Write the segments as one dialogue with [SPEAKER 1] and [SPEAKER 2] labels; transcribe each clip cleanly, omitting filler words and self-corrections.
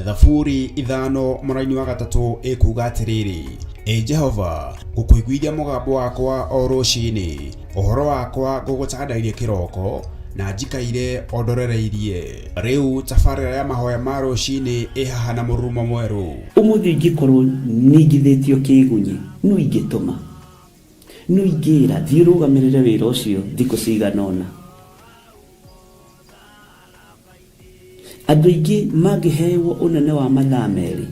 [SPEAKER 1] Thaburi ithano mũraini wa gatatũ ĩkuuga atĩrĩrĩ, Ĩ Jehova, ngũkũiguithia mũgambo wakwa o rũcinĩ, ũhoro wakwa ngũgũtandairie kĩroko, na njikaire o ndorereirie. Rĩu tabarĩra ya mahoya ma rũcinĩ ĩ haha na mũrurumo mwerũ.
[SPEAKER 2] Ũmũthĩ ingĩkorwo ningithĩtio kĩĩgunyĩ, nũ ingĩtũma? Nũ ingĩĩra, 'Thiĩ ũrũgamĩrĩre wĩra ũcio thikũ cigana ũna'? Andũ aingĩ mangĩhewo ũnene wa mathaa merĩ,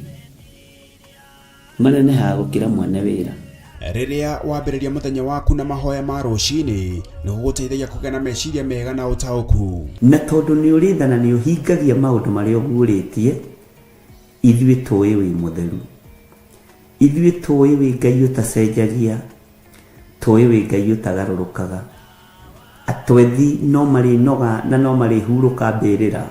[SPEAKER 2] manenehaga gũkĩra mwene wĩra.
[SPEAKER 1] Rĩrĩa wambĩrĩria mũthenya waku na mahoya ma rũcinĩ, nĩ gũgũteithagia kũgĩa na meciria mega na ũtaũku.
[SPEAKER 2] Na tondũ nĩ ũrĩ tha na nĩ ũhingagia maũndũ marĩa ũguũrĩtie, ithuĩ tũĩ wĩ mũtheru. Ithuĩ tũĩ wĩ Ngai ũtacenjagia, tũĩ wĩ Ngai ũtagarũrũkaga. Atwethi no marĩnoga na no marĩhurũka mbĩrĩra,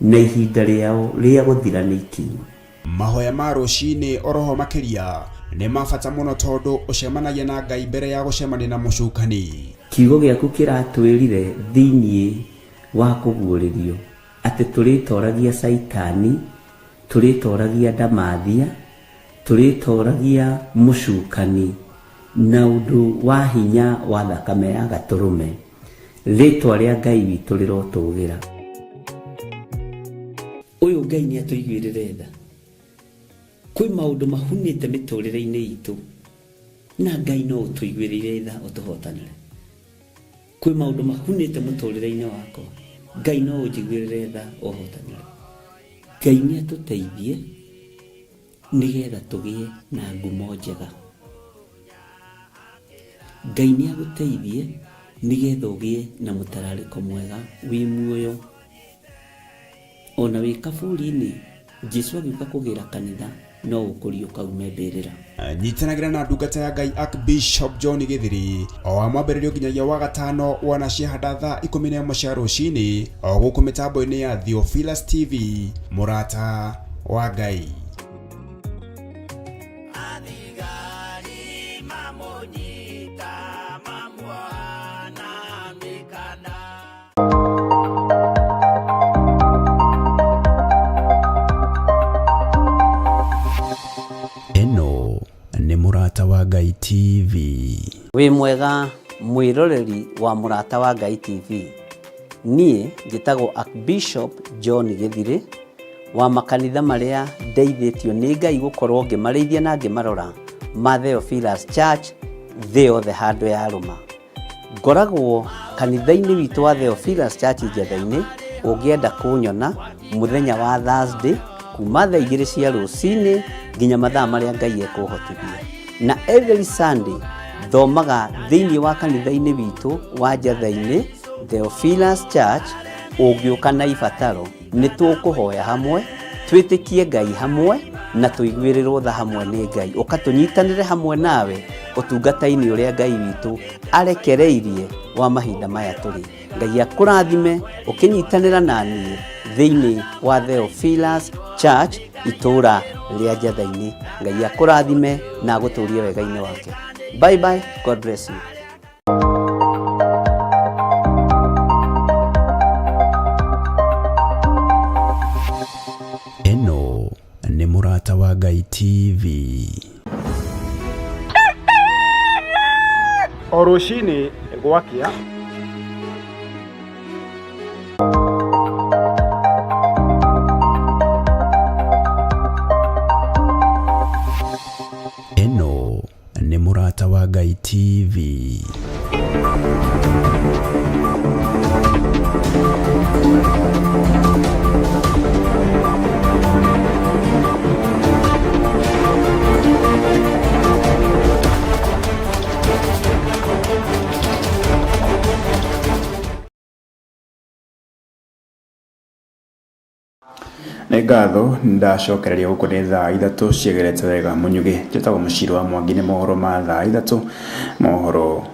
[SPEAKER 2] na ihinda rĩao rĩa gũthira nĩ ikinyu.
[SPEAKER 1] Mahoya ma rũcinĩ oroho makĩria nĩ ma bata mũno tondũ ũcemanagia na Ngai mbere ya gũcemania na mũcukani.
[SPEAKER 2] Kiugo gĩaku kĩratwĩrire thĩinĩ wa kũguũrĩrio atĩ tũrĩtoragia Caitani, tũrĩtoragia ndamathia, Tũrĩtooragia mũcukani na ũndũ wa hinya wa thakame ya Gatũrũme. Rĩĩtwa rĩa Ngai witũ rĩrotũũgĩra. Ũyũ Ngai nĩ atũiguĩrĩre tha. Kwĩ maũndũ mahunĩte mĩtũrĩre-inĩ itũ na Ngai no ũtũiguĩrĩire tha ũtũhotanĩre. Kwĩ maũndũ mahunĩte mũtũrĩre-inĩ wakwa Ngai no ũnjiguĩrĩre tha ũhotanĩre. Ngai nĩ atũteithie. Nĩgetha tũgĩe na ngumo njega. Ngai nĩ agũteithie nĩgetha ũgĩe na mũtararĩko mwega wĩ muoyo. Ona wĩ kaburi-inĩ, Jesu agĩũka kũgĩra kanitha no ũkũriũka ume mbĩrĩra.
[SPEAKER 1] Nyitanagĩra na ndungata ya Ngai Archbishop John Gĩthiri o wa mwambĩrĩrio nginyagia wa gatano wana ciahanda thaa 11 cia rũcinĩ o gũkũ mĩtambo-inĩ ya Theophilus TV mũrata wa Ngai.
[SPEAKER 3] Athigari mamũnyita mamuoha na mĩkanda.
[SPEAKER 1] Ĩno nĩ Mũrata wa Ngai TV.
[SPEAKER 2] Wĩ mwega mwĩroreri wa Mũrata wa Ngai TV. Niĩ njĩtagwo Archbishop John Gĩthirĩ wa makanitha marĩa ndeithĩtio nĩ Ngai gũkorwo ngĩmarĩithia na ngĩmarora ma Theophilus Church thĩ yothe handũ yarũma. Ngoragwo kanitha-inĩ witũ wa Theophilus Church Njetha-inĩ, ũngĩenda kũnyona mũthenya wa Thursday kuma thaa igĩrĩ cia rũcinĩ nginya mathaa marĩa Ngai ekũhotithia. Na every Sunday thomaga thĩinĩ wa kanitha-inĩ witũ wa Njetha-inĩ Theophilus Church, ũngĩũka na ibataro Nĩ tũkũhoya hamwe, twĩtĩkie Ngai hamwe, na tũiguĩrĩrwo tha hamwe nĩ Ngai. Ũka tũnyitanĩre hamwe nawe ũtungata-inĩ ũrĩa Ngai witũ arekereirie wa mahinda maya tũrĩ. Ngai akũrathime ũkĩnyitanĩra na niĩ thĩinĩ wa Theophilus Church itũũra rĩa Njatha-inĩ. Ngai akũrathime na agũtũrie wega-inĩ wake. Bye bye, God bless you.
[SPEAKER 1] Ĩno nĩ Mũrata wa Ngai TV.
[SPEAKER 4] O rũcinĩ gwakĩa.
[SPEAKER 1] Ĩno nĩ Mũrata wa Ngai TV.
[SPEAKER 5] Nĩ ngatho ndacokereria gũkũ nĩ thaa ithatũ ciegerete wega mũnyugĩ njĩtagwo Mũciri wa Mwangi nĩ mohoro ma thaa ithatũ mohoro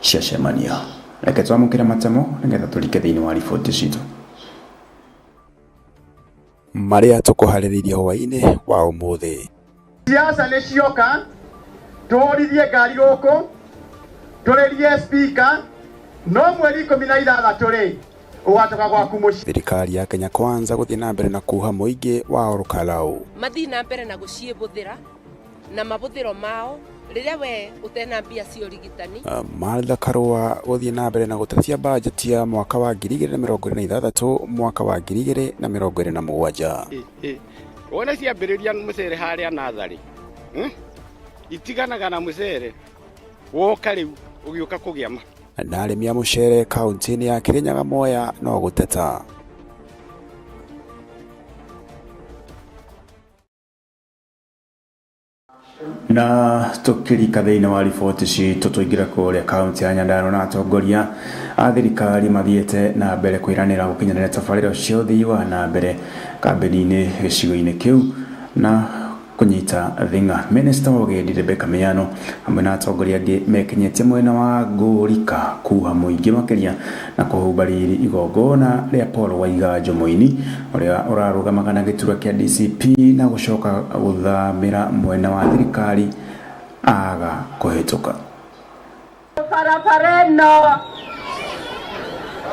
[SPEAKER 5] ciacemania reke twamũkĩre matemo nĩgetha tũrike thĩinĩ wa riboti citũ marĩa tũkũharĩrĩirie hwaĩ-inĩ wa ũmũthĩ.
[SPEAKER 4] Siasa nĩ cioka, tũhũrithie ngari gũkũ, tũrĩrie speaker, no mweri 16 rĩ, Ũgacoka gwaku mũciĩ.
[SPEAKER 5] Thirikari ya Kenya Kwanza gũthiĩ na mbere na kuha mũingĩ wa Olkalau.
[SPEAKER 6] Mathiĩ na mbere na gũciĩbũthĩra na mabũthĩro mao rĩrĩa we ũtena mbia cia ũrigitani.
[SPEAKER 5] Martha Karua gũthiĩ na mbere na gũtetia bajeti ya mwaka wa 2026 mwaka wa 2027.
[SPEAKER 7] Wona ciambĩrĩria mũcere harĩa natharĩ, itiganaga na mũcere woka rĩu ũgĩũka kũgĩa ma.
[SPEAKER 5] Na arĩmi a mũcere kaunti-inĩ ya Kirinyaga Mwea no gũteta. Na tukirika thĩinĩ wa riboti citũ tũingĩre kũrĩa kaunti ya Nyandarua na atongoria a thirikari mathiĩte na mbere kwĩranĩra gũkinyanĩria tabarĩra cia ũthii wa na mbere kambĩni-inĩ gĩcigo-inĩ kĩu na kũnyita thing'a. Minista wa ũgendi Rebecca Miano hamwe na atongoria angĩ mekinyĩtie mwena wa Ngũrika kuha mũingĩ makĩria na kũhumba riri igongona rĩa Paul Waiganjo Mũini ũrĩa ũrarũgamaga na gĩturwa kĩa DCP na gũcoka gũthamĩra mwena wa thirikari aga kũhĩtũka.
[SPEAKER 8] Barabara ĩno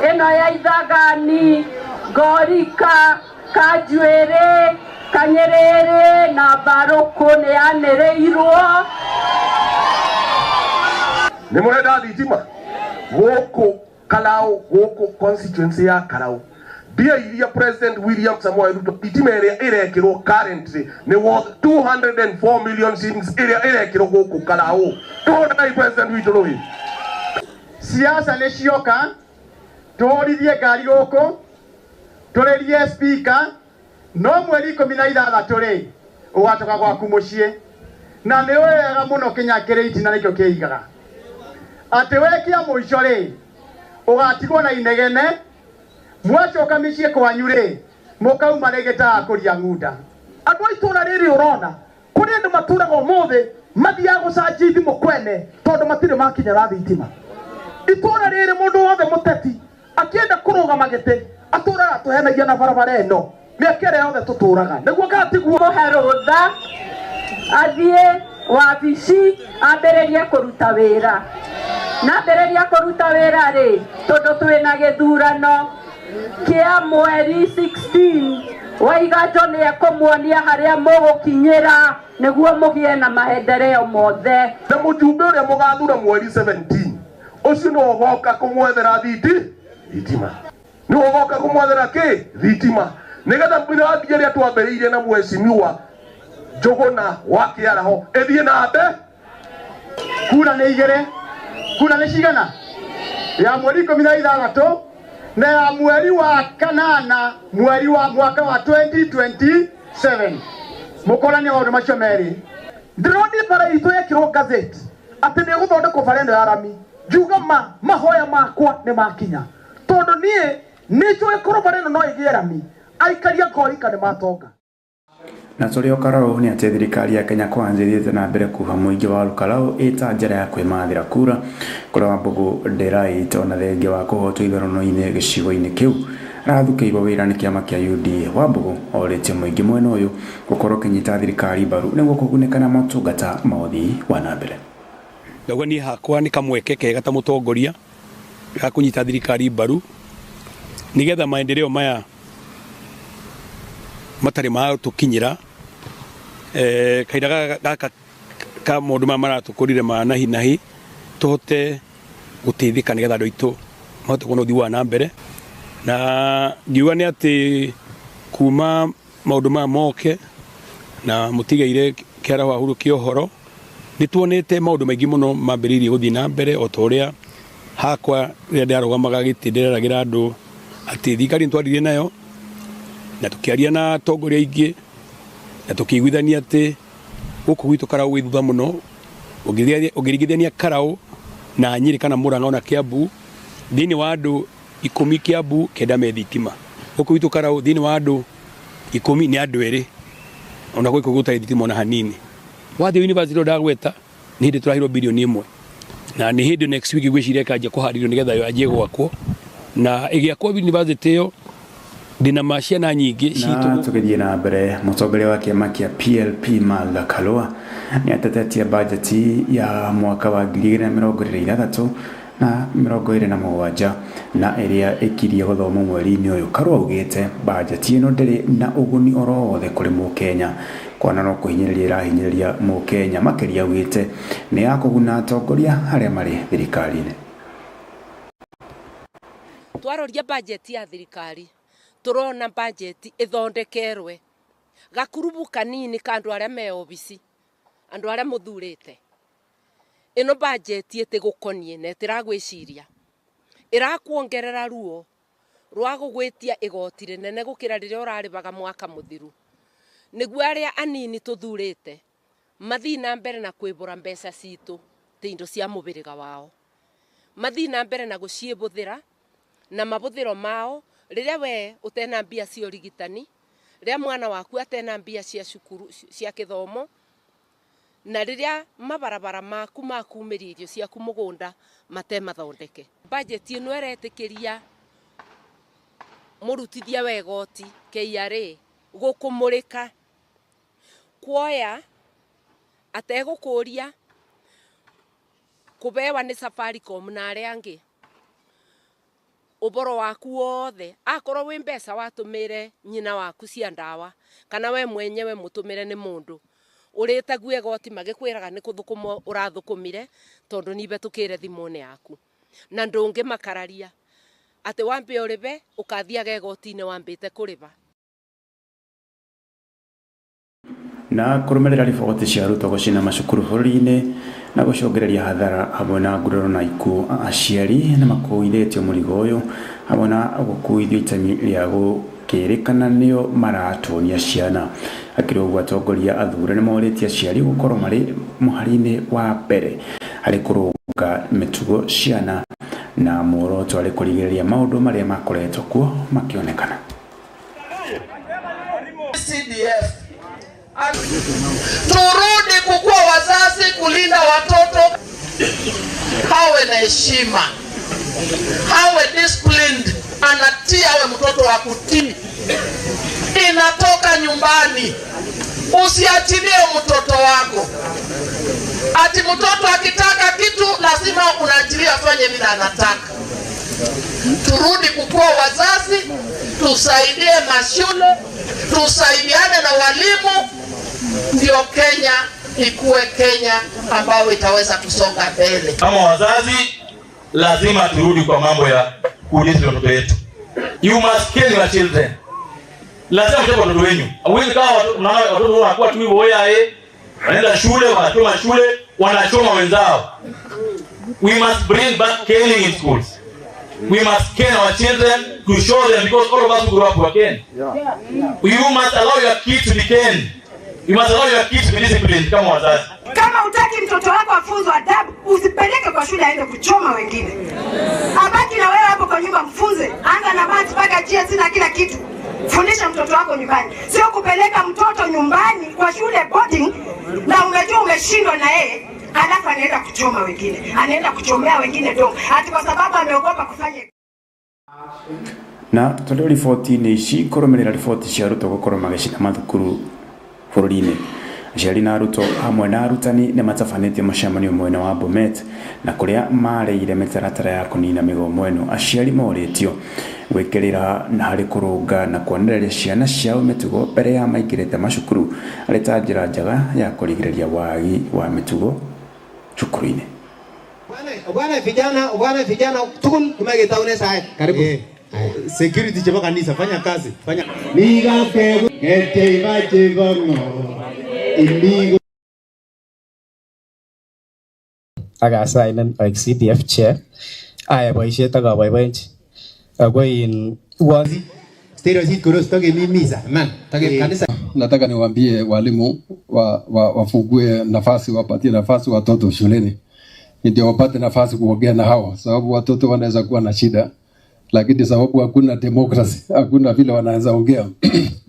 [SPEAKER 8] ĩno ya Ithangani, Ngorika, Kanjuĩrĩ, Kanyerere na Mbarũkũ nĩ yanĩrĩirwo.
[SPEAKER 9] Nĩ mũrenda thitima gũkũ Kalau, gũkũ constituency ya Karau, mbia iria President William Samoei Ruto thitima ĩrĩa ĩrekĩrwo currently nĩ worth 204 million shillings ĩrĩa ĩrekĩrwo gũkũ Karau. Tũhũrai President witũ rũhĩ.
[SPEAKER 4] Siasa nĩ cioka, tũhũrithie ngari gũkũ, tũrĩrie speaker, no mweri 16 rĩ, ũgacoka gwaku mũciĩ. Na nĩ wega mũno kĩnya kĩrĩ itina nĩkĩo kĩigaga. Atĩ wekia mũico rĩ, ũgatigwo na inegene, mwacoka mĩciĩ kwanyu rĩ, mũkauma rĩngĩ ta akũria ng'unda.
[SPEAKER 10] Andũ a itũũra rĩrĩ ũrona, kũrĩ andũ matũraga ũmũthĩ mathiaga gũcanjia thimũ kwene tondũ matirĩ makinyĩra thitima. Itũũra rĩrĩ mũndũ wothe mũteti akĩenda kũrũgama gĩtĩ atũraga atũhenagia na barabara ĩno mĩaka ĩrĩa yothe tũtũraga nĩguo gatiguo.
[SPEAKER 8] Mũhe rũtha athiĩ wabici ambĩrĩrie kũruta wĩra. Na ambĩrĩria kũruta wĩra rĩ, tondũ twĩna gĩthurano kĩa mweri 16, Waiganjo nĩ ekũmuonia harĩa mũgũkinyĩra nĩguo mũgĩe na maendeleo mothe.
[SPEAKER 9] Na mũjumbe ũrĩa mũgathura mweri 17 ũcio nĩwe ũgoka kũmwethera thitima, nĩwe ũgoka kũmwethera kĩ thitima, nĩgetha mĩradi ĩrĩa twambĩrĩirie na mheshimiwa Njũgũna wa Kĩaraho ĩthiĩ na mbere.
[SPEAKER 4] Kura nĩ igĩrĩ, kura nĩ cigana? Ya mweri 16 na ya mweri wa 8 mweri wa mwaka wa 2027. Mũkoranie maũndũ macio merĩ.
[SPEAKER 10] Ndĩronire bara itũ yekĩrwo gazeti atĩ nĩ ĩgũthondekwo bara ĩno ya rami. Ngiuga ma mahoya makwa nĩ makinya, tondũ niĩ nĩ njũĩ korwo bara ĩno no ĩgĩe rami, aikaria Ngorika nĩ matonga.
[SPEAKER 5] Na tũrĩ o Karau nĩ atĩ thirikari ya Kenya Kwanza ĩthiĩte na mbere kuha mũingĩ wa Olkalau ĩta njĩra ya kwĩmathĩra kura kũrĩa Wambugu Delight ona thengia wa kũhotwo ithurano-inĩ gĩcigo-inĩ kĩu arathukĩirwo wĩra nĩ kĩama kĩa UDA. Wambugu orĩtie mũingĩ mwena ũyũ gũkorwo ũkĩnyita thirikari mbaru nĩguo kũgunĩka na motungata ma ũthii wa na mbere.
[SPEAKER 11] Ndauga niĩ hakwa nĩ kamweke kega ta mũtongoria ga kũnyita thirikari mbaru nĩgetha maendeleo maya matarĩ matũkinyĩra kahinda gaka ka maũndũ maya maratũkũrire ma nahi nahi tũhote gũteithĩka nĩgetha andũ aitũ mahote kuona ũthii wa na mbere. Na ngiuga nĩ atĩ kuma maũndũ maya moke na mũtigaire kĩaraho ahurũkie ũhoro, nĩ tuonete maũndũ maingĩ mũno mambĩrĩirie gũthiĩ na mbere o ta ũrĩa hakwa rĩrĩa ndĩrarũgamaga gĩtĩ ndĩreragĩra andũ atĩ thirikari nĩ twaririe nayo na tũkĩaria na atongoria aingĩ na tũkĩiguithania atĩ gũkũ gwitũ Karau gwĩ thutha mũno ũngĩringithania Karau na Nyĩrĩ kana Murang'a ona Kiambu, thĩinĩ wa andũ 10 Kiambu 9 me thitima. Gũkũ gwitũ Karau thĩinĩ wa andũ 10 nĩ andũ 2, ona gũkũ gũtarĩ thitima ona hanini. Wathiĩ university ndagweta nĩ hĩndĩ tũraheirwo bilioni 1 na nĩ hĩndĩ next week ngwĩciria ĩkanjia kũharĩrio nĩgetha yanjie gwakwo na ĩgĩakwo university ĩyo ndĩna ma ciana nyingĩ
[SPEAKER 5] citũ. Na tũgĩthiĩ na mbere, mũtongoria wa kĩama kĩa PLP Martha Karua nĩ atetetie bajeti ya mwaka wa 2026 na 27 na ĩrĩa ĩkirie gũthomwo mweri-inĩ ũyũ. Karua augĩte bajeti ĩno ndĩrĩ na ũguni oro wothe kũrĩ mũkenya, kuona no kũhinyĩrĩria ĩrahinyĩrĩria mũkenya. Makĩria augĩte nĩ ya kũguna atongoria arĩa marĩ thirikari-inĩ.
[SPEAKER 6] Twaroria bajeti ya thirikari turona bajeti ithondekerwe gakurubu kanini ka andu aria me obici, andu aria muthurite. Ino bajeti itigukonie na itiragwiciria, irakuongerera ruo rwa gugwitia igoti rinene gukira riria uraribaga mwaka muthiru, niguo aria anini tuthurite mathii na mbere na kwibura mbeca citu ti indo cia mubiriga wao, mathii na mbere na guciibuthira na mabuthiro mao riria we utena mbia cia urigitani, riria mwana waku atena mbia cia cukuru cia kithomo, na riria mabarabara maku makumiria irio ciaku mugunda mate mathondeke. Bajeti ino iretikiria murutithia wa igoti KRA gukumurika kuoya ategukuria kubewa ni Safaricom na aria angi uboro waku wothe. Akorwo wi mbeca watumire nyina waku cia ndawa kana we mwenyewe mutumire ni mundu uritague igoti magikwiraga ni kuthukuma urathukumire tondu ni betukire thimu-ini yaku, na ndungi makararia ati wambe uribe ukathiaga igoti-ini wambite kuriba.
[SPEAKER 5] Na kurumirira riboti cia arutwo gucina macukuru bũrũri-inĩ na gũcũngĩrĩria hathara hamwe na nguraro na ikuũ, aciari nĩ makuithĩtio mũrigo ũyũ hamwe na gũkuithio itemi rĩa gũkĩrĩkana nĩo maratuonia ciana. Akĩrĩ ũguo, atongoria athure nĩ morĩtie aciari gũkorwo marĩ mũhari-inĩ wa mbere harĩ kũrũnga mĩtugo ciana na muoroto arĩ kũrigĩrĩria maũndũ marĩa makoretwo kuo makĩonekana.
[SPEAKER 12] CDF turudi kukua wazazi, kulinda watoto, hawe na heshima, hawe disciplined, anatii, awe mtoto wa kutii. Inatoka nyumbani. Usiachilie mtoto wako ati mtoto akitaka kitu lazima unaachilia afanye vile anataka. Turudi kukua wazazi, tusaidie mashule, tusaidiane na walimu, ndio Kenya ikuwe Kenya ambayo itaweza kusonga mbele.
[SPEAKER 13] Kama wazazi lazima turudi kwa mambo ya kulinda watoto wetu. You must kill your children. Lazima mtoto watoto wenu. Hauwezi kama unaona watoto wanakuwa tu hivyo wewe, wanaenda shule, wanachoma shule, wanachoma wenzao. We must bring back caning in schools. We must cane our children to show them, because all of us who grew up were caned. You must allow your kids to be caned. You must allow your kids to be disciplined kama wazazi.
[SPEAKER 14] Kama hutaki mtoto wako afunzwe adabu, usipeleke kwa shule aende kuchoma wengine. Abaki na wewe hapo kwa nyumba, mfunze. Anza na maths mpaka GS na kila kitu. Fundisha mtoto wako nyumbani. Sio kupeleka mtoto nyumbani kwa shule boarding na unajua umeshindwa na yeye, alafu anaenda kuchoma wengine. Anaenda kuchomea wengine dom. Ati kwa sababu ameogopa kufanya.
[SPEAKER 5] Na tondũ riboti-inĩ ici kũrũmĩrĩra riboti cia arutwo gũkorwo magĩcina mathukuru bũrũri-inĩ, aciari na arutwo hamwe na arutani nĩ matabanĩtie mũcemanio mwena wa Bomet na kũrĩa marĩire mĩtaratara ya kũnina mĩgomo ĩno. Aciari morĩtio gwĩkĩrĩra harĩ kũrũnga na kuonereria ciana ciao mĩtugo mbere ya maingĩrĩte macukuru arĩ ta njĩra njega ya kũrigĩrĩria wagi wa mĩtugo cukuru-inĩ.
[SPEAKER 15] Bwana vijana, bwana vijana tugul kumegetaune sai.
[SPEAKER 16] Karibu. Security chebo kanisa, fanya kazi, fanya.
[SPEAKER 17] Akasainen oik CDF chair. Ayai boisiet ak aboiboenchi. Ako in
[SPEAKER 18] Nataka niwaambie walimu wafungue nafasi, wapatie nafasi watoto shuleni ndio wapate nafasi kuongea na hao, sababu watoto wanaweza kuwa na shida, lakini sababu hakuna demokrasi, hakuna vile wanaweza ongea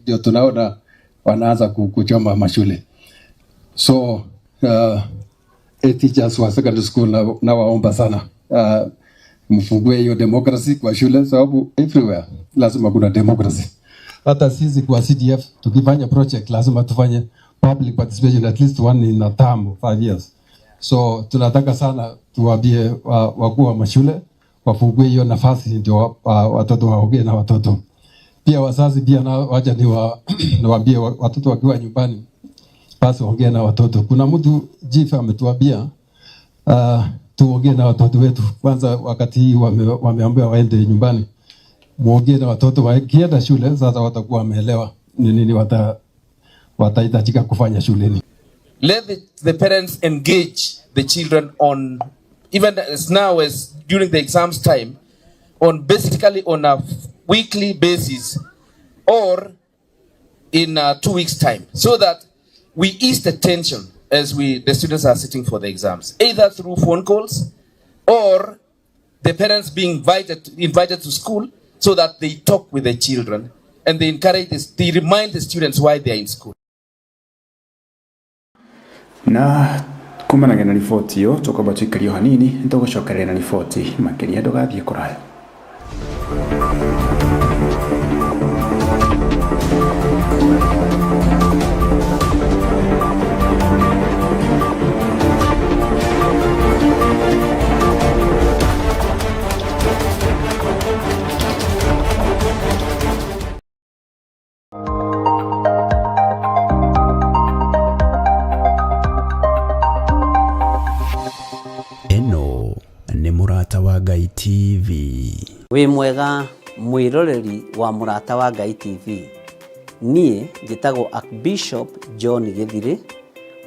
[SPEAKER 18] ndio tunaona wanaanza kuchoma mashule. So teachers wa secondary school na waomba sana mfungue hiyo demokrasi kwa shule, sababu everywhere lazima kuna demokrasi. Hata sisi kwa CDF tukifanya project lazima tufanye public participation at least one in a term 5 years. So tunataka sana tuwaambie wakuu wa mashule wafungue hiyo nafasi ndio watoto waongee na watoto. Pia wazazi pia na wacha niwaambie watoto wakiwa nyumbani basi waongee na watoto. Kuna mtu chief ametuambia tuongee na watoto wetu kwanza, wakati hii wameambiwa waende nyumbani, muongee na watoto wakienda shule, sasa watakuwa wameelewa ni nini watahitajika kufanya shuleni.
[SPEAKER 19] Let the parents engage the children on, even as now as during the exams time, on basically on a weekly basis or in 2 weeks time, so that we ease the tension as the students are sitting for the exams, either through phone calls or the parents being invited to school so that they talk with the children and they encourage this, they remind the students why they are in school.
[SPEAKER 5] Na kumanagia na riboti iyo tukwamba tuikario hanini nitugucokereria na riboti makiria ndugathie kuraya.
[SPEAKER 1] Ĩno nĩ Mũrata wa Ngai TV.
[SPEAKER 2] Wĩ mwega mwĩroreri wa Mũrata wa Ngai TV. Niĩ njĩtagwo Archbishop John Gĩthirĩ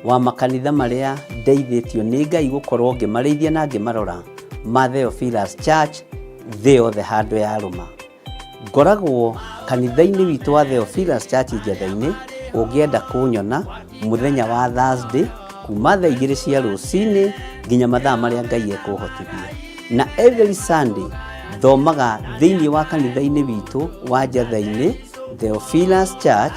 [SPEAKER 2] wa makanitha marĩa ndeithĩtio nĩ Ngai gũkorwo ngĩmarĩithia na ngĩmarora ma Theophilus Church thĩ yothe handũ ya rũma. Ngoragwo kanitha-inĩ witũ wa Theophilus Church Njetha-inĩ, ũngĩenda kũnyona mũthenya wa Thursday kuma thaa igĩrĩ cia rũcinĩ nginya mathaa marĩa Ngai ekũhotithia. Na every Sunday thomaga thĩinĩ wa kanitha-inĩ witũ wa Njetha-inĩ Theophilus Church.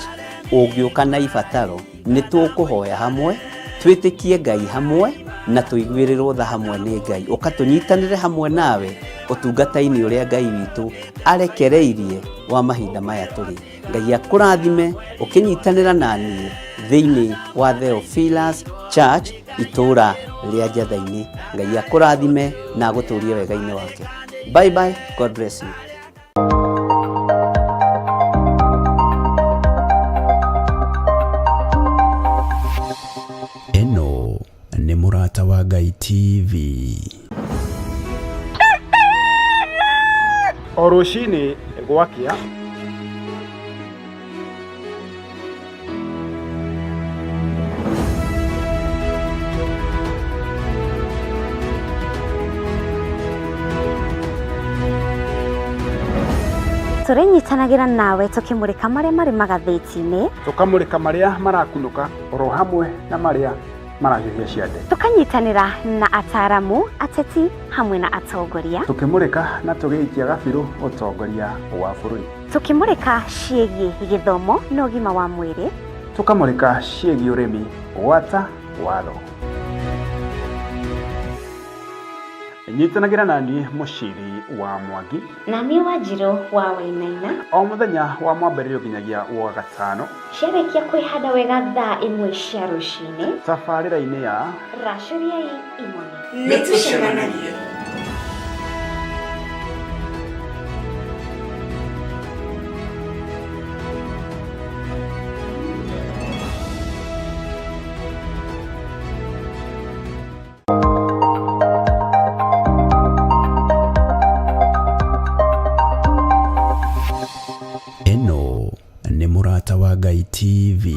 [SPEAKER 2] Ũngĩũka na ibataro nĩ tũkũhoya hamwe, twĩtĩkie Ngai hamwe na tũiguĩrĩrwo tha hamwe nĩ Ngai. Ũka tũnyitanĩre hamwe nawe ũtungata-inĩ ũrĩa Ngai witũ arekereirie wa mahinda maya tũrĩ. Ngai akũrathime ũkĩnyitanĩra na niĩ thĩinĩ wa Theophilus Church itũũra rĩa Njetha-inĩ. Ngai akũrathime na agũtũrie wega-inĩ wake. Bye bye, God bless you.
[SPEAKER 1] Ĩno nĩ Mũrata wa Ngai TV.
[SPEAKER 7] O rũcinĩ gwakĩa
[SPEAKER 20] tũrĩnyitanagĩra nawe tũkĩmũrĩka marĩa marĩ magathĩti-inĩ,
[SPEAKER 7] tũkamũrĩka marĩa marakunũka oro hamwe na marĩa marahiũhia ciande,
[SPEAKER 20] tũkanyitanĩra na ataramu, ateti hamwe na atongoria,
[SPEAKER 7] tũkĩmũrĩka na tũgĩikia gabirũ ũtongoria wa bũrũri,
[SPEAKER 20] tũkĩmũrĩka ciĩgiĩ gĩthomo na ũgima wa mwĩrĩ,
[SPEAKER 7] tũkamũrĩka ciĩgiĩ ũrĩmi gwata watho. Nyitanagĩra na niĩ Mũciri wa Mwangi
[SPEAKER 20] na niĩ Wanjirũ wa Wainaina
[SPEAKER 7] o mũthenya wa mwambĩrĩrio nginyagia wa gatano
[SPEAKER 20] ciarĩkia kwĩhanda wega thaa 1 cia rũcinĩ
[SPEAKER 7] tabarĩra-inĩ ya
[SPEAKER 20] Racũriai Imone.
[SPEAKER 7] Nĩtũcemanagie.
[SPEAKER 1] Ĩno nĩ Mũrata wa Ngai TV.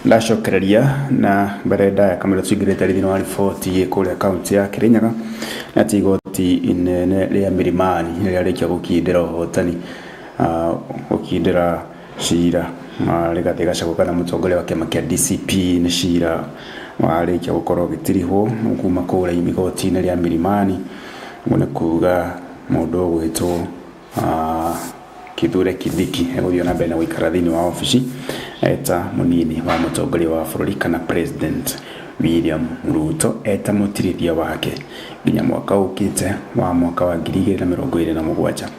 [SPEAKER 5] Ndacokereria na mbere ndaya kamera tuingĩrĩte thĩinĩ wa riboti kũrĩa kaunti ya Kirinyaga na ti igoti inene rĩa Milimani rĩrĩa rĩkia gũkindĩra ũhotani gũkindĩra cira Rigathĩ Gachagua kana mũtongoria wa kĩama kĩa DCP nĩ cira warĩkia gũkorwo ũgĩtirihwo kuma kũrĩa igoti-inĩ rĩa Milimani. Ũguo nĩ kuga mũndũ ũgwĩtwo Kithure Kindiki egũthiĩ na mbere na gũikara thĩinĩ wa obici eta mũnini wa mũtongoria wa bũrũri kana President William Ruto eta mũtirithia wake nginya mwaka ũkĩte wa mwaka wa 2027.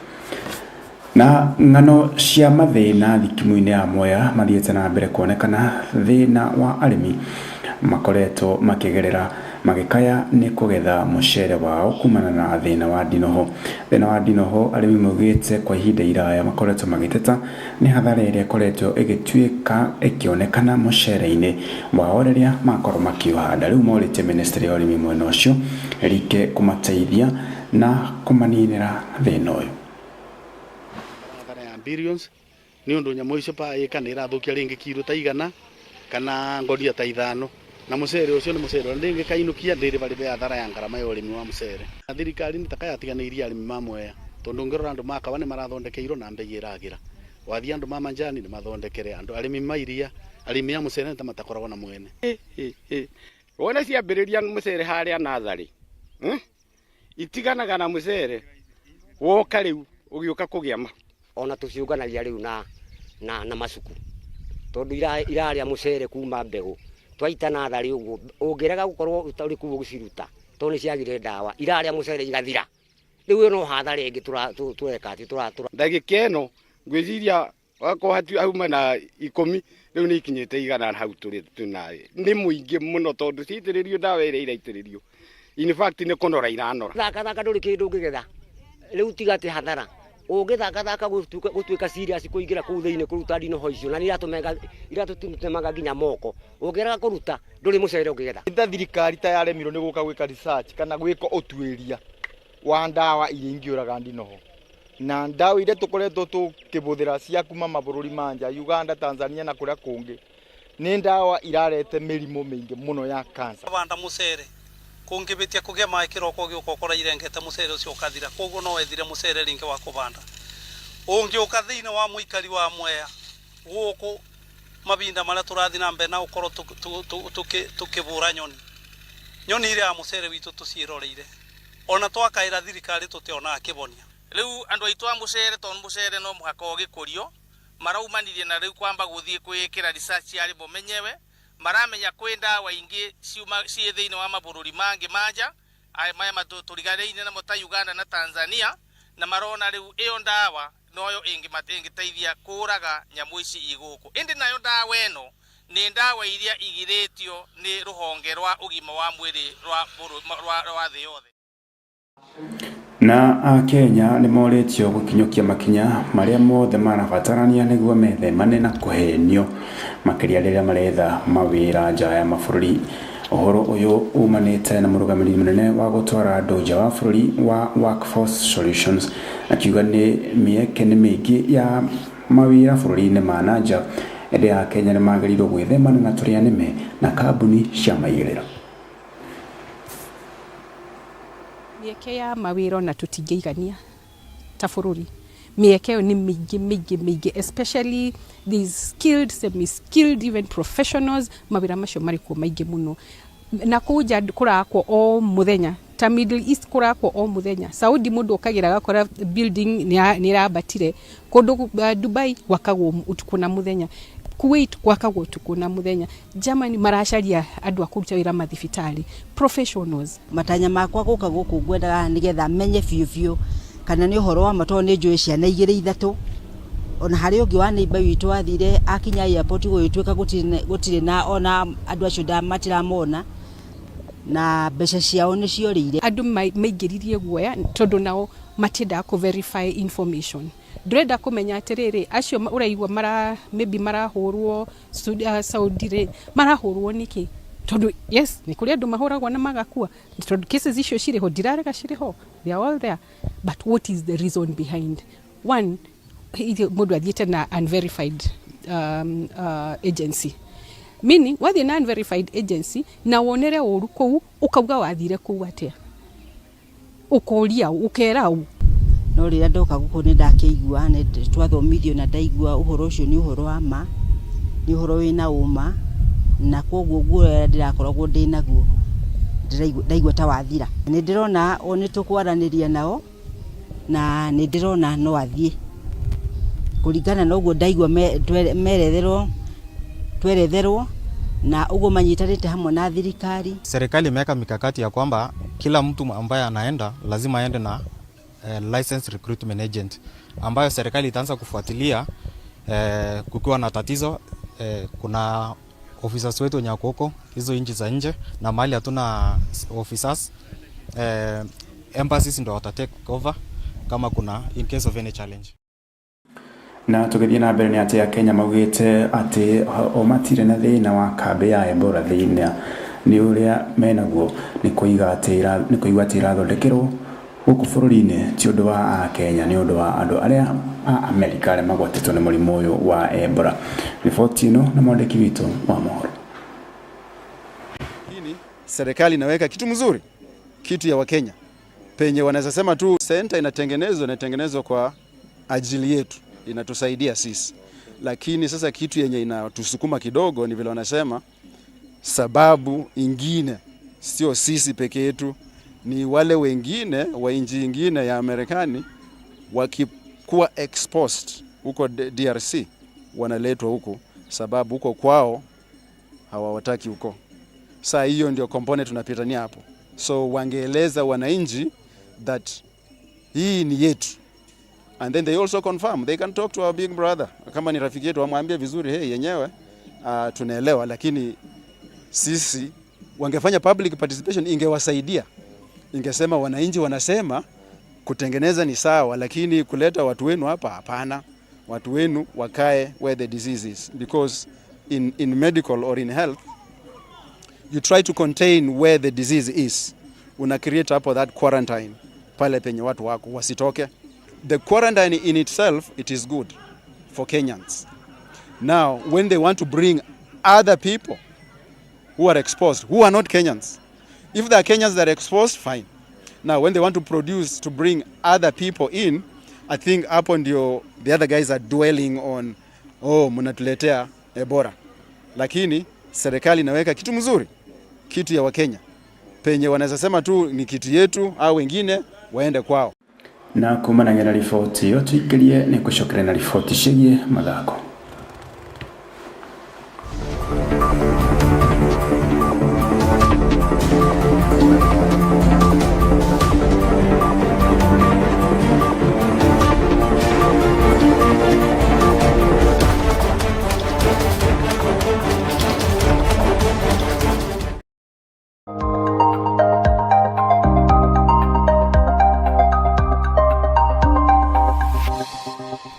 [SPEAKER 5] Na ng'ano cia mathĩna thikimu-inĩ ya Mwea mathiĩte na mbere kuonekana thĩna wa arĩmi makoretwo makĩgerera magĩkaya nĩ kũgetha mũcere wao kumana na thĩna wa ndinoho. Thĩna wa ndinoho arĩmi maugĩte kwa ihinda iraya makoretwo magĩteta nĩ hathara ĩrĩa ĩkoretwo ĩgĩtuĩka ĩkĩonekana mũcere-inĩ wao rĩrĩa makorwo makĩũhanda. Rĩu morĩtie ministry ya ũrĩmi mwena ũcio ĩrike kũmateithia na kũmaninĩra thĩna ũyũ.
[SPEAKER 21] Hathara ya billions nĩ ũndũ nyamũ icio pa ĩka nĩ ĩrathũkia rĩngĩ kiro ta 100 kana ngonia ta 5 na mũcere ũcio nĩ mũcere ũrĩa ndĩngĩkainũkia ndĩrĩbarĩbe hathara ya ngarama ya ũrĩmi wa mũcere. Na thirikari nĩ taka yatiganĩirie arĩmi ma Mwea tondũ ũngĩrora andũ ma kawa nĩ marathondekeirwo na mbei ĩragĩra, wathiĩ andũ ma manjani nĩ mathondekere, andũ arĩmi ma iria, arĩmi a mũcere nĩ ta matakoragwo na mwene.
[SPEAKER 22] Wona ciambĩrĩria mũcere harĩa natharĩ, itiganaga na mũcere woka rĩu ũgĩũka kũgĩa ma.
[SPEAKER 23] Ona tũciũnganagia rĩu na macuku tondũ irarĩa mũcere kuma mbegũ twaita natharĩ ũguo ũngĩrega gũkorwo ũtarĩ kũu ũgĩciruta tondũ nĩ ciagire ndawa irarĩa mũcere igathira. Rĩu ĩyo no hathara ĩngĩ tũreka atĩ tũra.
[SPEAKER 22] Ndagĩka ĩno ngwĩciria wakorwo hauma na 10 rĩu nĩ ikinyĩte 100 hau tũrĩ twĩnayo. Nĩ mũingĩ mũno tondũ ciaitĩrĩrio ndawa ĩrĩa iraitĩrĩrio. In fact nĩ kũnora iranora.
[SPEAKER 23] Thaka thaka ndũrĩ kĩndũ ũngĩgetha. Rĩu tiga atĩ hathara. Ũngĩthaka thaka gũtuĩka serious kũingĩra kũu thĩinĩ kũruta ndinoho icio na nĩ iratũtemaga nginya moko. Ũngĩrega kũruta ndũrĩ mũcere ũngĩgetha.
[SPEAKER 24] Ta thirikari ta yaremirwo nĩ gũka gwĩka research kana gwĩka ũtuĩria wa ndawa iria ingĩũraga ndinoho. Na ndawa iria tũkoretwo tũkĩbũthĩra cia kuma mabũrũri ma nja, Uganda, Tanzania na kũrĩa kũngĩ, nĩ ndawa irarete mĩrimũ mĩingĩ mũno ya cancer.
[SPEAKER 25] Banda mũcere kũngĩbĩtia kũgĩa maĩ kĩroko ũgĩũka ũkora irengete mũcere ũcio ũkathira, koguo no wethire mũcere rĩngĩ wa kũbanda. Ũngĩũka thĩinĩ wa mũikari wa Mwea gũkũ mabinda marĩa tũrathiĩ na mbere na gũkorwo tũkĩbũra nyoni, nyoni iria ya mũcere witũ tũciĩroreire, ona twakaĩra thirikari tũtionaga kĩbonia.
[SPEAKER 19] Rĩu andũ aitũ a mũcere, tondũ mũcere no mũhaka ũgĩkũrio, maraumanirie na rĩu kwamba gũthiĩ kwĩĩkĩra research yarĩ bo menyewe, maramenya kwĩ ndawa ingĩ ciuma ciĩ thĩinĩ wa mabũrũri mangĩ ma nja, aya maya tũriganĩire namo ta Uganda na Tanzania, na marona rĩu ĩyo ndawa noyo ĩngĩteithia kũraga nyamũ ici igũkũ. Ĩndĩ nayo ndawa ĩno nĩ ndawa iria igirĩtio nĩ rũhonge rwa ũgima wa mwĩrĩ rwa thĩ yothe.
[SPEAKER 5] Na Akenya nĩ morĩtio gũkinyũkia makinya marĩa mothe marabatarania nĩguo methemane na kũhenio makĩria rĩrĩa maretha mawĩra nja ya mabũrũri. Ũhoro ũyũ umanĩte na mũrũgamĩrĩri mũnene wa gũtwara andũ nja wa bũrũri wa Workforce Solutions akiuga nĩ mĩeke nĩ mĩingĩ ya mawĩra bũrũri-inĩ ma na nja, ĩndĩ Akenya nĩ magĩrĩirwo gwĩthemana na tũrĩa nĩme na kambuni cia maigĩrĩra.
[SPEAKER 26] Mĩeke ya mawĩra ona tũtingĩigania ta bũrũri. Mĩeke ĩyo nĩ mĩingĩ mĩingĩ mĩingĩ, especially these skilled, semi-skilled, even professionals, mawĩra macio marĩ kuo maingĩ mũno. Na kũu nja kũrakwo o mũthenya, ta Middle East kũrakwo o mũthenya. Saudi mũndũ okagĩra agakora building nĩ ĩrambatire. Kũndũ Dubai gwakagwo ũtukũ na mũthenya. Kuwait gwakagwo ũtukũ na mũthenya. Germany maracaria andũ a kũruta wĩra mathibitarĩ, professionals.
[SPEAKER 27] Matanya makwa gũka gũkũ ngwendaga nĩgetha menye biũ biũ kana nĩ ũhoro wa ma tondũ nĩ njũĩ ciana 2 3. Ona harĩ ũngĩ wa neighbor witũ wathire akinya airport gũgĩtuĩka gũtirĩ na ona andũ acio matiramona na mbeca ciao nĩ ciorĩire.
[SPEAKER 26] Andũ maingĩririe guoya tondũ nao matiendaga kũ verify information. Ndũrenda kũmenya atĩrĩrĩ, acio ũraigua maybe marahũrwo Saudi rĩ, marahũrwo nĩkĩ? Tondũ yes, nĩ kũrĩ andũ mahũragwo na magakua. Tondũ cases icio cirĩ ho, ndirarega cirĩ ho, they are all there. But what is the reason behind? One, mũndũ athiĩte na unverified agency. Meaning, wathiĩ na unverified agency na wonere ũru kũu, ũkauga wathire kũu atĩa? Ũkoria, ũkera ũ?
[SPEAKER 27] No rĩrĩa ndoka gũkũ nĩ ndakĩigua, nĩ twathomithio na ndaigua ũhoro ũcio nĩ ũhoro wa ma, nĩ ũhoro wĩna ũma, na koguo guoya ndĩrakoragwo ndĩ naguo, ndaigua ta wathira. Nĩ ndĩrona o nĩ tũkwaranĩria nao, na nĩ ndĩrona no athiĩ. Kũringana na ũguo ndaigua meretherwo tweretherwo na ũguo manyitanĩte hamwe na thirikari.
[SPEAKER 3] Serikali imeweka mikakati ya kwamba kila mtu ambaye anaenda lazima aende na licensed recruitment agent ambayo serikali itaanza kufuatilia kukiwa na tatizo. Kuna officers wetu wenye wako huko hizo nchi za nje, na mahali hatuna officers, embassies ndo wata take over kama kuna in case of any challenge.
[SPEAKER 5] Na tũgĩthiĩ na mbere nĩ atĩ Akenya maugĩte atĩ o matirĩ na thĩna wa kambĩ ya Ebola. Thĩna nĩ ũrĩa menaguo nĩ kũiga atĩ nĩ kũigua atĩ ĩrathondekerwo gũkũ bũrũri-inĩ ti ũndũ wa Akenya, nĩ ũndũ wa andũ arĩa a Amerika arĩa magwatĩtwo nĩ mũrimũ ũyũ wa Ebola. Riboti ĩno na mwandĩki witũ wa mohoro.
[SPEAKER 4] Lakini serikali inaweka kitu mzuri, kitu ya Wakenya penye wanaweza sema tu center inatengenezwa kwa ajili yetu, inatusaidia sisi. Lakini sasa kitu yenye inatusukuma kidogo ni vile wanasema sababu ingine sio sisi peke yetu, ni wale wengine wa nchi ingine ya Amerikani wakikuwa exposed huko DRC wanaletwa huku, sababu huko kwao hawawataki huko. Saa hiyo ndio component tunapitania hapo. So wangeeleza wananchi that hii ni yetu, and then they also confirm they can talk to our big brother, kama ni rafiki yetu wamwambie vizuri, hey, yenyewe tunaelewa, lakini sisi wangefanya public participation ingewasaidia, ingesema wananchi wanasema kutengeneza ni sawa, lakini kuleta watu wenu hapa hapana. Watu wenu wakae where the disease is, because in medical or in health you try to contain where the disease is. Una create hapo that quarantine pale penye watu wako wasitoke. The quarantine in itself, it is good for Kenyans. Now when they want to bring other people who are exposed, who are not Kenyans, if they are Kenyans that are exposed, fine. Now when they want to produce to bring other people in, I think hapo ndio the other guys are dwelling on, oh, mnatuletea Ebola. Lakini serikali inaweka kitu mzuri, kitu ya Wakenya penye wanaweza sema tu ni kitu yetu, au wengine waende kwao.
[SPEAKER 5] Na kumanagia na riboti ĩyo tũingĩrie nĩ gũcokeria na riboti ciĩgiĩ mathako.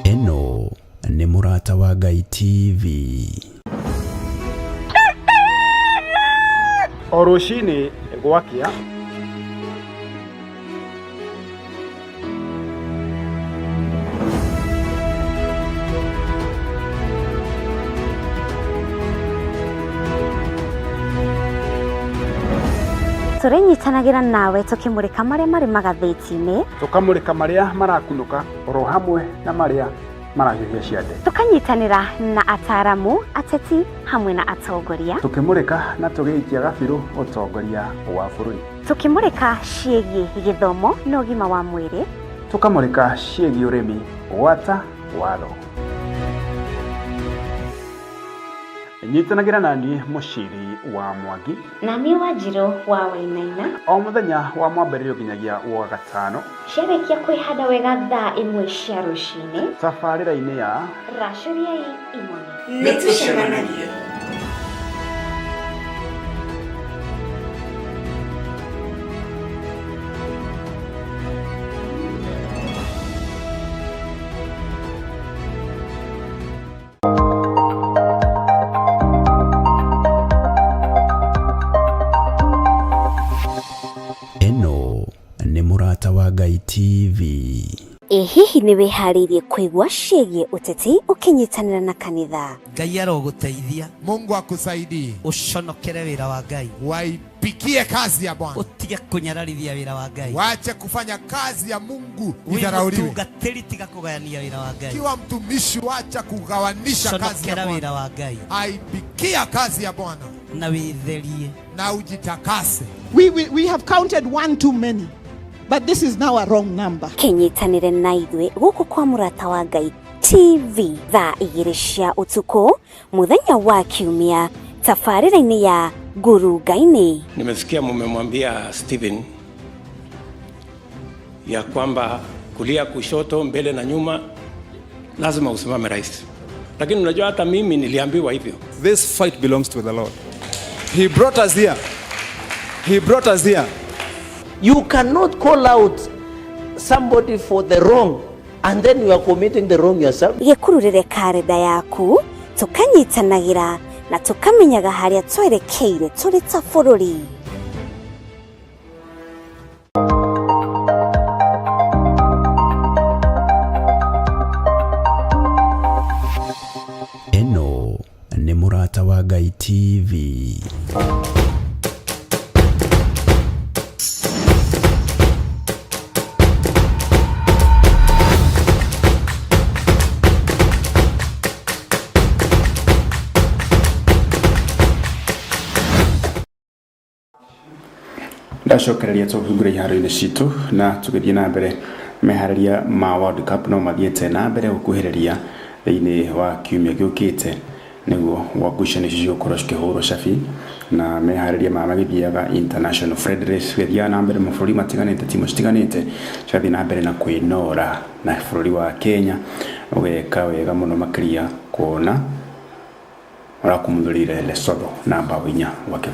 [SPEAKER 1] Ĩno nĩ Mũrata wa Ngai TV.
[SPEAKER 7] O rũcinĩ gwakĩa.
[SPEAKER 20] Tũrĩnyitanagĩra nawe tũkĩmũrĩka marĩa marĩ magathĩti-inĩ,
[SPEAKER 7] tũkamũrĩka marĩa marakunũka oro hamwe na marĩa marahiũhia ciande,
[SPEAKER 20] tũkanyitanĩra na ataramu, ateti hamwe na atongoria,
[SPEAKER 7] tũkĩmũrĩka na tũgĩikia gabirũ ũtongoria wa bũrũri,
[SPEAKER 20] tũkĩmũrĩka ciĩgiĩ gĩthomo na ũgima wa mwĩrĩ,
[SPEAKER 7] tũkamũrĩka ciĩgiĩ ũrĩmi gwata watho. Nyitanagĩra naniĩ Mũciri wa Mwangi
[SPEAKER 20] na niĩ Wanjirũ wa Wainaina
[SPEAKER 7] o mũthenya wa mwambĩrĩrio nginyagia wa gatano
[SPEAKER 20] ciarĩkia kwĩhanda wega thaa 1 cia rũcinĩ
[SPEAKER 7] tabarĩra-inĩ ya
[SPEAKER 20] Racũriai Imone.
[SPEAKER 7] Nĩtũcemanagie.
[SPEAKER 1] Ĩno nĩ Mũrata wa Ngai TV.
[SPEAKER 20] Ĩ hihi nĩ wĩharĩirie kũigua ciĩgiĩ ũteti ũkĩnyitanĩra na kanitha?
[SPEAKER 6] Ngai arogũteithia.
[SPEAKER 8] Mungu akusaidie.
[SPEAKER 6] Ũconokere wĩra wa Ngai.
[SPEAKER 8] Waipikie kazi ya Bwana.
[SPEAKER 6] Ũtige kũnyararithia wĩra wa Ngai.
[SPEAKER 8] Wache kufanya kazi ya Mungu
[SPEAKER 6] Wĩ
[SPEAKER 8] idharauliwe.
[SPEAKER 6] mũtungatĩri tiga kũgayania wĩra wa Ngai.
[SPEAKER 8] Kiwa mtumishi, wacha kugawanisha kazi ya
[SPEAKER 6] Conokera wĩra
[SPEAKER 8] Bwana.
[SPEAKER 6] wa Ngai.
[SPEAKER 8] Aipikia kazi ya Bwana
[SPEAKER 6] Na wĩtherie.
[SPEAKER 8] na ujitakase.
[SPEAKER 9] We have counted one too many, but this is now a wrong number.
[SPEAKER 20] Kĩnyitanĩre na ithuĩ gũkũ kwa Mũrata wa Ngai TV thaa 2 cia ũtukũ mũthenya wa kiumia tabarĩra-inĩ ya Ngurunga-inĩ.
[SPEAKER 10] Nimesikia mumemwambia Stephen ya kwamba kulia, kushoto, mbele na nyuma lazima usimame rais, lakini unajua hata mimi niliambiwa hivyo.
[SPEAKER 11] This fight belongs to the Lord. He brought us here. He brought us here.
[SPEAKER 12] You cannot call out somebody for the wrong and then you are committing the wrong yourself.
[SPEAKER 20] Gĩkururĩre karenda yaku tũkanyitanagĩra na tũkamenyaga harĩa twerekeire tũrĩ ta bũrũri.
[SPEAKER 1] Ĩno nĩ Mũrata wa Ngai TV.
[SPEAKER 5] Ndacokereria tũhingũre iharo-inĩ citũ na tũgĩthiĩ na mbere meharĩria ma World Cup no mathiĩte na mbere gũkuhĩrĩria thĩinĩ wa kiumia gĩũkĩte nĩguo wa ngucanio icio cigũkorwo cikĩhũrwo cabi na meharĩria ma magĩthiaga international friendlies gĩthiaga na mbere mabũrũri matiganĩte timu citiganĩte cigathiĩ na mbere na kwĩnora na bũrũri wa Kenya ũgeka wega mũno makĩria kuona ũrakumuthũrire Lesotho na mbaũ 4-0.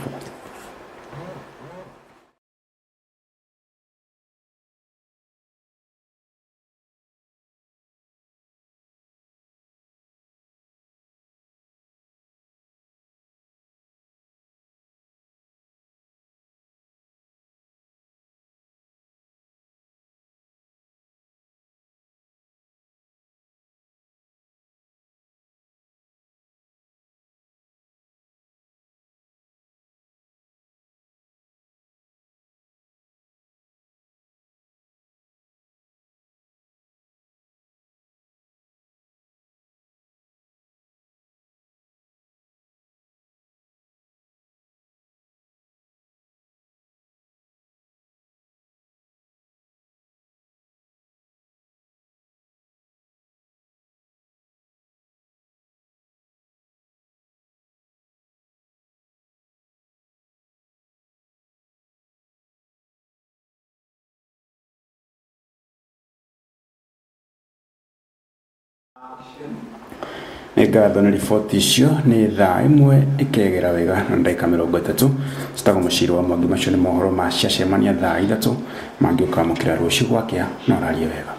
[SPEAKER 5] Nĩ ngatho nĩ riboti icio. Nĩ thaa 1 ĩkegera wega na ndagĩka 30. Citagwo Mũciri wa Mwangi. Macio nĩ mohoro ma ciacemania thaa 3 mangĩ ũkamũkĩra rũciũ gwakĩa na ũrarie wega.